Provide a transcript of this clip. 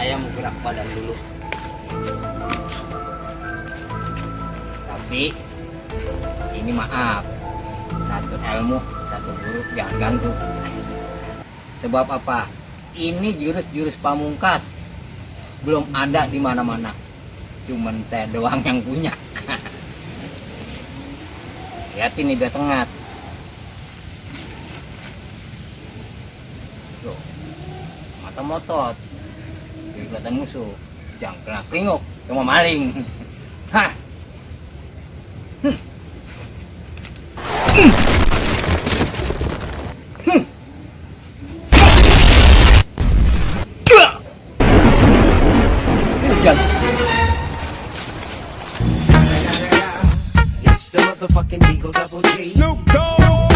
saya mau gerak badan dulu. Tapi ini maaf, satu ilmu, satu guru, jangan ganggu. Sebab apa? Ini jurus-jurus pamungkas belum ada di mana-mana. Cuman saya doang yang punya. Lihat ini dia tengah. Tuh, mata motot, jadi kelihatan musuh. Jangan kena keringuk, cuma maling. Hah. It's the motherfucking Eagle Double G. Snoop Dogg.